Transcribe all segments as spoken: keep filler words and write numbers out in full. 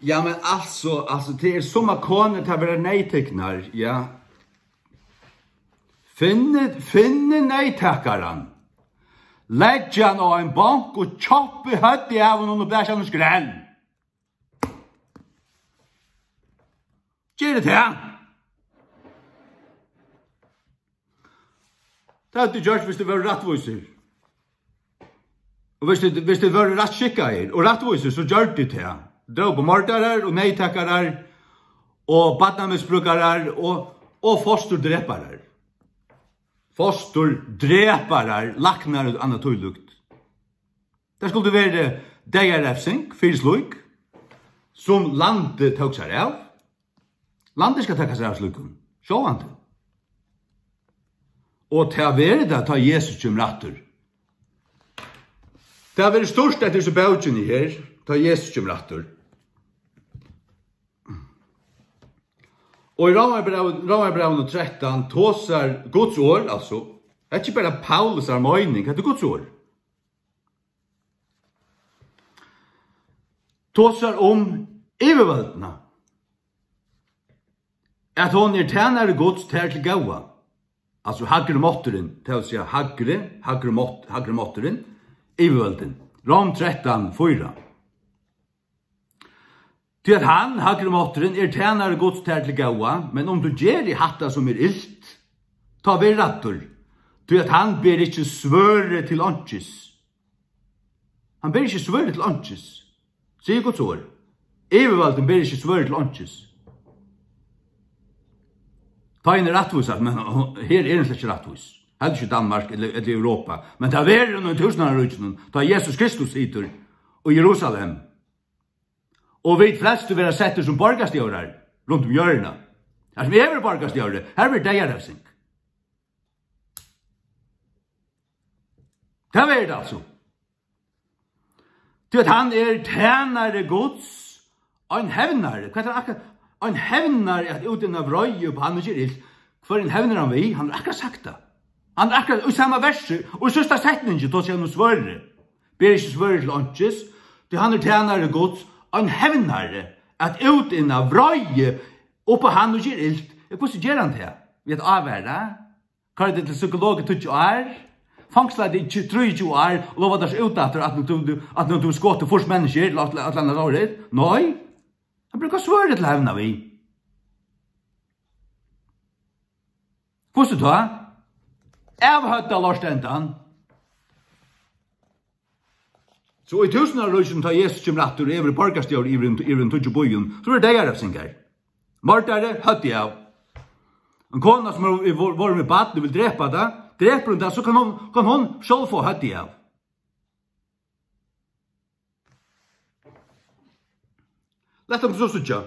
Ja, men altso, altso, tað er sum at konur, tað verða neyðtiknar, ja. Finni, finni neyðtakaran. Legg hann á ein bonk og kjoppi høvdið av honum og blasa hann í skrell. Ger tað. Tað hevði tú gjørt, viss tú var rættvísur. Og viss tú, viss tú var rættskikkaður og rættvísur, so gjørdi tú tað. Dróp mordarar og neyðtakarar og barnamisbrúkarar og, og fosturdreparar. Fosturdreparar, læknar og annað tílíkt. Tað skuldi verið deyðarevsing fyri slík, sum landið tók sær av. Landið skal taka sær av slíkum, sjálvandi. Og tað verður tað, tá Jesus kemur aftur. Tað verður stýrt eftir hesi bókini her, tá Jesus kemur aftur. Og í Rómarbræv-, Rómarbrævinum trettan tosar Guds orð, altso, hetta er ikki bara Paulusar meining, hetta er Guds orð. Tosar um yvirvøldina. At hon er tænari Guds tær til góða. Altso hægri mátturin, tað vil siga hægri, hægri mátt-, hægri mátturin, yvirvøldin. Rom trettan fýra. Tí at hann, hægri mátturin, er tænari Guds tær til góða, men um tú ger hatta, sum er ilt, tá ver ræddur, tí at hann ber ikki svørðið til einkis. Hann ber ikki svørðið til einkis, sigur Guds orð. Yvirvaldin ber ikki svørðið til einkis. Tá ein er rættvís, men her er ein slett ikki rættvís. Heldur ikki í Danmark ella, ella í Europa. Men tað verður nú í túsundáraríkinum, tá Jesus Kristus situr í Jerusalem. Og vit flestu verða settir sum borgarstjórar runt um jørðina. Har sum eg verði borgarstjóri, har verður deyðarevsing. Tað verður tað altso. Tí at hann er tænari Guds, ein hevnari. Hvat er akkurát? Ein hevnari at útinna vreiði upp á hann, ið ger ilt. Hvørjum hevnir hann við? Hann hevur akkurát sagt tað. Hann hevur akkurát í sama versi, og í síðsta setningi, tosar hann um svørðið. Ber ikki svørðið til einkis, tí hann er tænari Guds, ein hevnari, at útinna vreiði upp á hann, ið ger ilt. Ja, hvussu ger hann tað? Við at ávara? Koyra teg til psykolog í tíggju ár? Fongsla teg í tjúgu, trýogtjúgu ár og lova tær út aftur, at nú tú, at nú tú skotið fýrs menniskjur, ella at, at landa dórið? Nei. Hann brúkar svørðið til at hevna við. Hvussu tá? Avhøvda lort endan. So í túsundáraríkinum, tá Jesus kemur aftur og eg verði borgarstjóri yvir, yvir um tíggju býum, so verður deyðarevsing har. Mordari, høvdið av. Ein kona sum er, er vor-, vorðin við barn og vil drepa tað, drepur hon tað, so kann hon, kann hon sjálv fáa høvdið av. Lat okkum so síggja.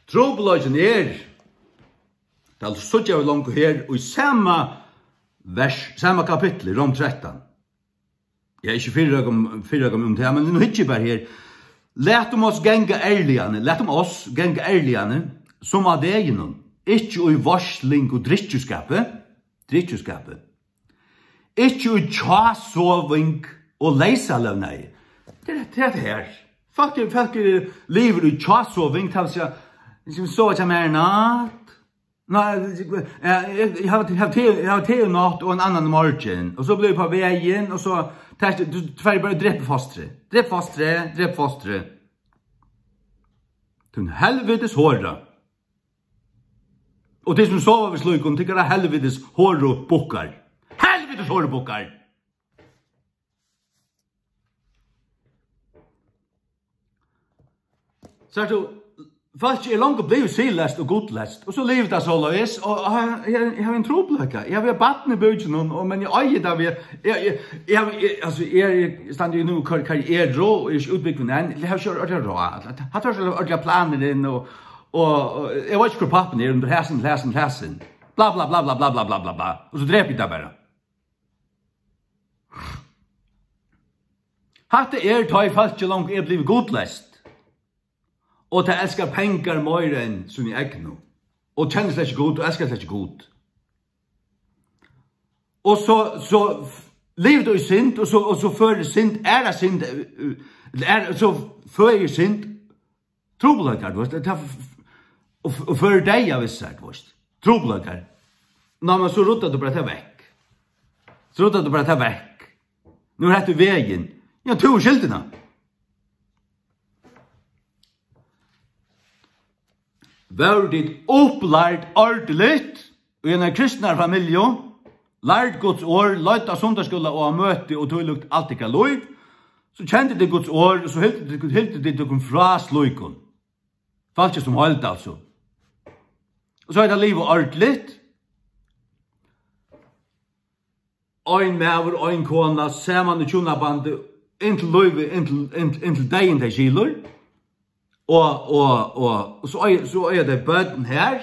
Trupulleikin er, tað síggja vit longu her í sama vers, sama kapitli, Rom trettan. Eg eri ikki fyri okum, fyri okum um tað, men nú hyggi eg bara her. Latum oss ganga ærliga, latum oss ganga ærliga, sum á deginum, ikki í veitsling og drykkjuskapi, drykkjuskapi, ikki í hjásoving og leysalevnaði. Tað er, tað er her. Fólk er, fólk er, livir í hjásoving, tað vil siga, sum sova hjá mær í nátt. Nei, eg, eg, eg havi, eg havi te, eg havi te í nátt og ein annan í morgin. Og so blívi eg á vegin, og so tað, tú fari bara at drepa fostrið. Drep fostrið, drep fostrið. Tú helvitis hora. Og tey sum sova við slíkum, tykkara helvitis horubukkar. Helvitis horubukkar! Sært tú, fólk er longu blivið siðleyst og gudleyst, og so livir tað soleiðis, og, og eg, eg, eg havi ein trupulleika. Eg havi eitt barn í búkinum, og, men eg eigi tað við, eg, eg, eg havi, eg, altso, eg, eg standi jú nú, hvar, hvar eg eri, og eg eri ikki útbúgvin enn, eg havi ikki ordiliga ráð. Hatta var ikki ordiliga planir inn, og, og, og eg veit ikki, hvør pápin er, um tað er hasin, hasin, hasin. Bla, bla, bla. Og so drepi eg tað bara. Hatta er, tá ið fólkið longu er blivið gudleyst, og tað elskar pengar meira enn síni egnu, og kennir slett ikki Gud, og elskar slett ikki Gud. Og so, so f-, livir tú í synd, og so, og so førir synd, er av synd, eh, eh, er, so føðir synd trupulleikar, tú veist, tað, og, og førir deyða við sær, tú veist, trupulleikar. Ná, men so ruddar tú bara tað vekk. So ruddar tú bara tað vekk. Nú er hetta í vegin. Ja, tú er skyldina. Vóru tit upplærd ordiligt í einari kristnari familju, lærd Guds orð, leidd á sunnudagsskúla og á møti og tílíkt alt tykkara lív, so kendu tit Guds orð, og so hildu tit, hildu tit tykkum frá slíkum. Fólki sum heild, altso. Og so er tað livað ordiligt. Ein maður, ein kona, saman í hjúnabandi, inntil lívið, inntil, inntil, inntil deyðin tey skilur. Og, og, og, og so eiga, so eiga tey børn her.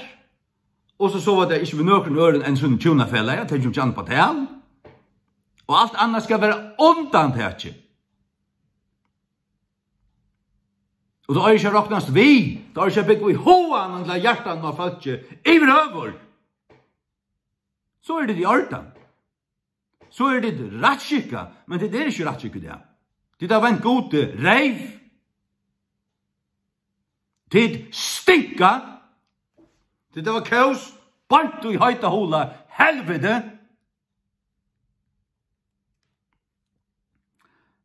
Og so sova tey ikki við nøkrum øðrum enn sínum hjúnafelagi, tey koma ikki annað uppá tað. Og alt annað skal vera undantikið. Og tað eigur ikki at roknast við, tað eigur ikki at búgva í huganum ella hjartanum á fólki yvirhøvur. So er tað í ordan. So eru tit rættskikkað, men tit eru ikki rættskikkað í dag. Tit hava vent Gudi reyv. Tit stinka. Tit hava kós beint í heita hula helviti.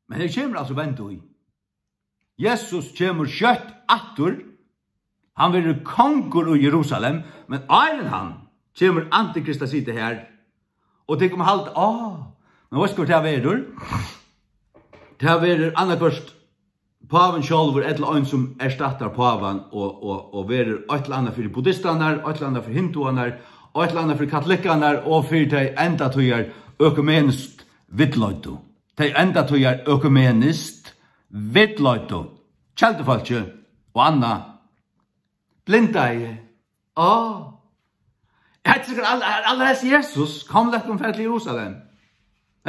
Men her kemur altso vend í. Jesus kemur skjótt aftur. Hann verður kongur í Jerusalem, men áðrenn hann kemur Antikrist at sita her. Og tit koma halda, á, men veitst hvør tað verður? Tað verður annaðhvørt pávin sjálvur ella ein sum erstattar pávan og, og, og verður eitt ella annað fyri buddistarnar, eitt ella annað fyri hinduarnar, eitt ella annað fyri katolikkarnar og fyri tey endatíðar økumeniskt villleiddu. Tey endatíðar økumeniskt villleiddu, keldufólki og annað. Blindaði. Á. Hetta er sikkurt all-, all-, allarhelst Jesus. Kom, lat okkum fara til Jerusalem.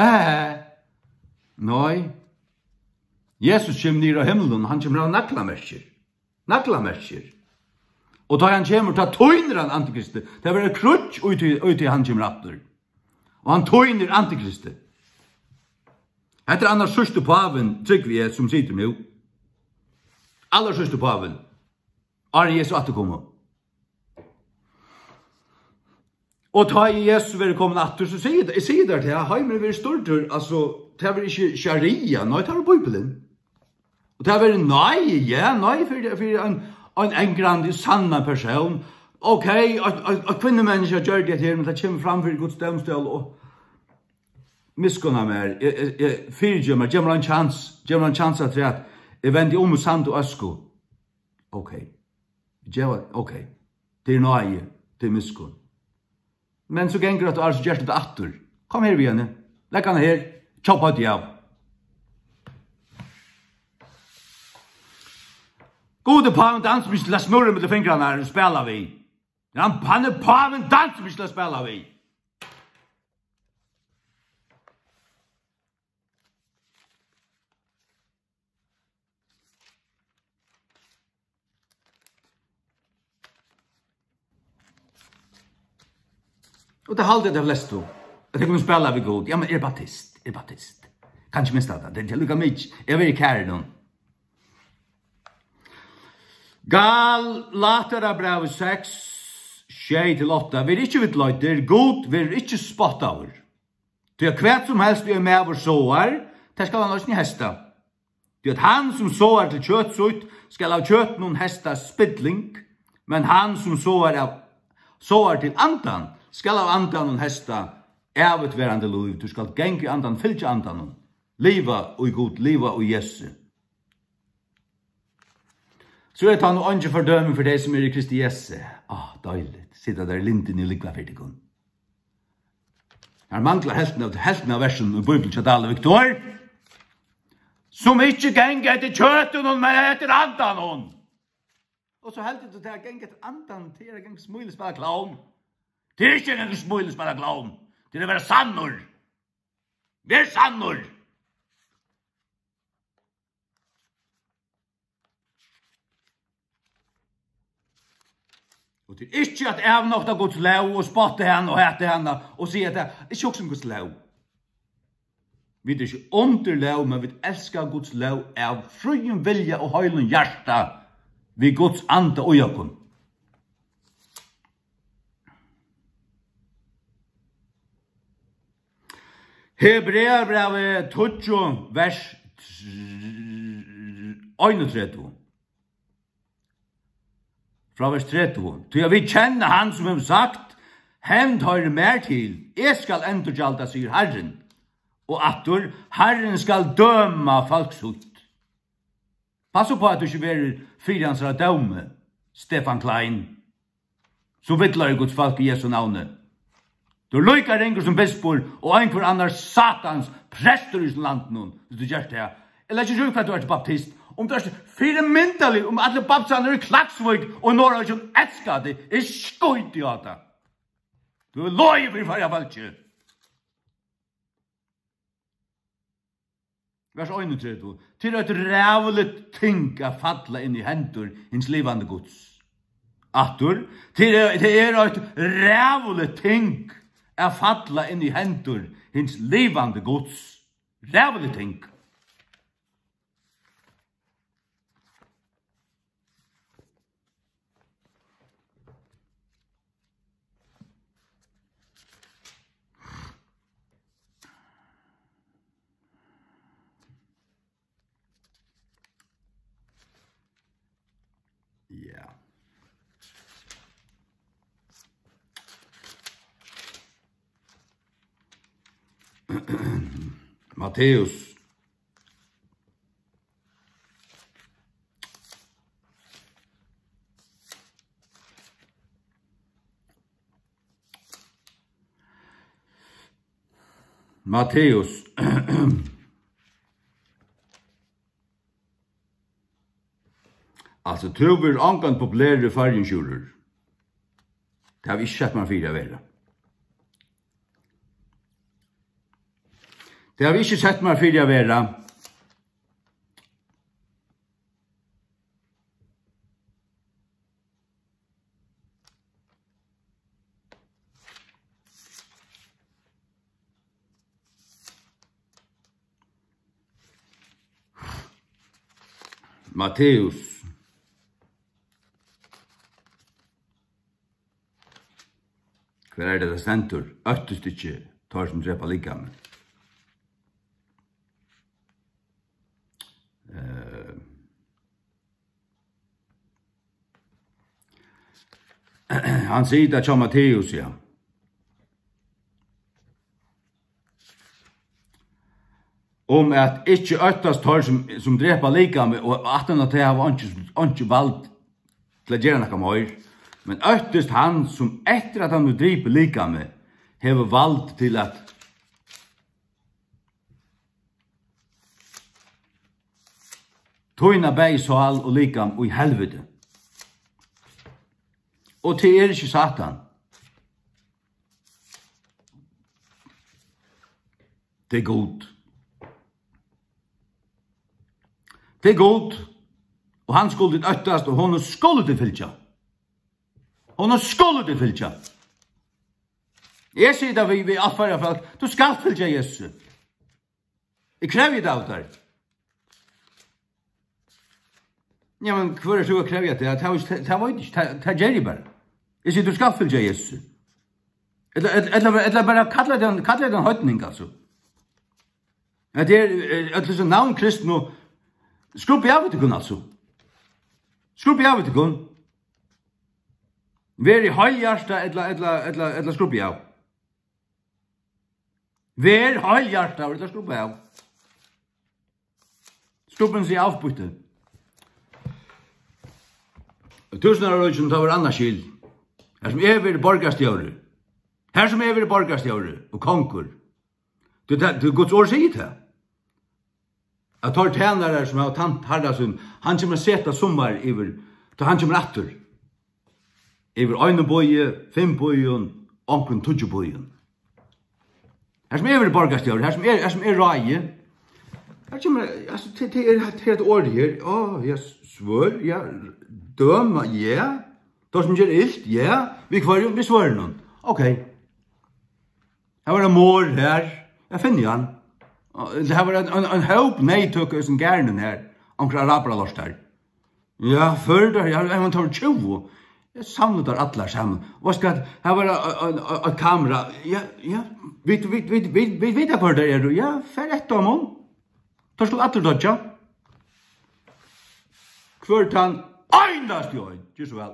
Eh. Nei. Jesus kemur niður á himlin, hann kemur av naglamerkir. Naglamerkir. Og tá hann kemur, tá týnir hann antikristi. Tað verður kríggj í tí, í tí hann kemur aftur. Og hann týnir antikristi. Hetta er annars síðsti pávin, trúgvi eg, sum situr nú. Allarsíðsti pávin. Áðrenn Jesu afturkomu. Og tá ið Jesus verður komin aftur, so sigi eg, eg sigi tær tað, heimurin verður stýrdur, altso, tað verður ikki sharia, nei, tað verður Bíbilin. Og tað verður nei, ja, nei, fyri, fyri ein, ein angrandi, sannan persón. Ok, eitt, eitt, eitt kvinnumenniskja gjørdi hetta her, men tað kemur fram fyri Guds dómstól, og miskunna mær, eg, eg, eg, fyrigev mær, gev mær ein kjans, gev mær ein kjans afturat, eg vendi um í sand og øsku. Ok. Geva, ok. Tað er náði, tað er miskunn. Men so gongur eitt ár, so gerst tað aftur. Kom her við henni. Legg hana her. Chop høvdið av. Gud er pávin, dans, vit lata smúra millum fingrarnar og spæla við. Hann, hann er pávin, dans, vit lata spæla við. Og tað halda tey flestu, at tey kunnu spæla við Gud. Ja, men er baptist, er baptist. Kanska minst at tað, tað er líka mikið. Eg verði kæri nú. Galatarabrævið seks, sjey til átta. Ver ikki villleiddir, Gud verður ikki spottaður. Tí at hvat sum helst ein maður sáar, tað skal hann eisini heysta. Tí at hann sum sáar til kjøt sítt, skal av kjøtinum heysta spilling, men hann sum sáar av, sáar til andan, skal av andanum heysta ævigtvarandi lív. Tú skalt ganga í andanum, fylgja andanum, liva í Gud, liva í Jesu. So er tað nú eingin fordøming fyri tey, sum eru í Kristi Jesu. Á, deiligt. Sita tær í lindini og lúgva fyri tykkum. Her manglar helvtin av, helvtin av versunum í Bíbliuni hjá Dali Victor. Sum ikki ganga eftir kjøtinum, men eftir andanum. Og so heldur tú, tað at ganga eftir andanum, tað er at ganga smíla, spæla klovn. Tað er ikki at ganga smíla, spæla klovn. Tað er at vera sannur. Ver sannur. Og tað er ikki at avnokta Guds lóg og spotta hana og hata hana og siga at tað ikki hugsa um Guds lóg. Vit eru ikki undir lóg, men vit elska Guds lóg av fríum vilja og heilum hjarta, við Guds anda í okkum. Hebreabrævið tíggju, vers einogtretivu. Frá vers tretivu: "Tí at vit kenna hann, sum hevur sagt: Hevnd hoyrir mær til, eg skal endurgjalda, sigur Harrin. Og aftur, Harrin skal døma fólk sítt." Pass upp á, at tú ikki verður fyri hansara dómi, Stefan Klein, sum villar í Guds fólk í Jesu navni. Tú ert líka ringur sum bispur og einhvør annar satans prestur í hesum landinum, hvis tú gert tað. Eg leggi ikki í hvat tú ert baptist. Um tú ert fyrimyndaligur, um allir baptistarnir í Klaksvík og Norðoyggjum elska teg, eg skíti á tað. Tú hevur logið fyri Føroya fólki. Vers einogtretivu: "Tað er eitt ræðuligt ting at falla inn í hendur hins livandi Guds." Aftur: "Tað er, tað er eitt ræðuligt ting at falla inn í hendur hins livandi Guds." Ræðuligt ting. Ja. Matteus. Matteus. Altso, tú verður ongantíð populerur í Føroyum, Sjúrður. Tað havi eg ikki sett mær fyri at vera. Tað havi eg ikki sett mær fyri at vera. Matteus. Hvar er tað, tað stendur? Óttist ikki teir, sum drepa likamið. Eh, Hann sigur tað hjá Matteus, ja. Um at ikki óttast teir, sum, sum drepa likamið, og aftan á tað hava einki, einki vald til at gera nakað meir, men óttist hann, sum eftir at hann hevur dripið likamið, hevur vald til at týna bæði sál og likam í helviti. Og tað er ikki Satan. Tað er Gud. Tað er Gud, og hann skulu tit óttast, og honum skulu tit fylgja. Honum skulu tit fylgja. Eg sigi tað við, við alt Føroya fólk, tú skalt fylgja Jesusi. Eg krevji tað av tær. Ja, men hvør ert tú at krevja tað? Tað, tað, tað veit eg ikki, tað, tað geri eg bara. Eg sigi, tú skalt fylgja Jesusi. Ella, ella, ella, ella bara kalla teg ein, kalla teg ein heidning, altso. At tað er, eh, øll hesi navnkristnu, skrubbið av við tykkum, altso. Skrubbið av við tykkum. Verið heilhjartað ella, ella, ella, ella skrubbið av. Ver heilhjartaður, ella skrubba av. Skrubbin seg av, býtti. Í túsundáraríkinum, tá var annað skil. Har sum eg verði borgarstjóri. Har sum eg verði borgarstjóri og kongur. Tí tað, tí Guds orð sigur tað. At teir tænarar, sum hava tænt harra sín, hann kemur at seta summar yvir, tá hann kemur aftur. Yvir einum býi, fimm býum, onkrum tíggju býum. Har sum eg verði borgarstjóri, har sum eg, har sum eg ráði, har kemur, altso, tað, tað er, tað er eitt orð her. Á, ja, svørð, ja, døma, ja. Teir sum gera ilt, ja. Við hvørjum? Við svørðinum. Ókey. Har var ein morð har. Eg finni hann. Og tað var ein, ein, ein hóp neyðtøk í hesum garðinum her. Onkrar arabarar lortar. Ja, føroyingar, ja, ein, tað var tjúgu. Eg savni teir allar saman. Og veitst hvat, her var ein, ein, ein, ein kamera. Ja, ja. Vit, vit, vit, vit, vit vita hvar teir eru. Ja, far eftir honum. Teir skulu allir doyggja. Hvør tann einasti ein. Ger so væl.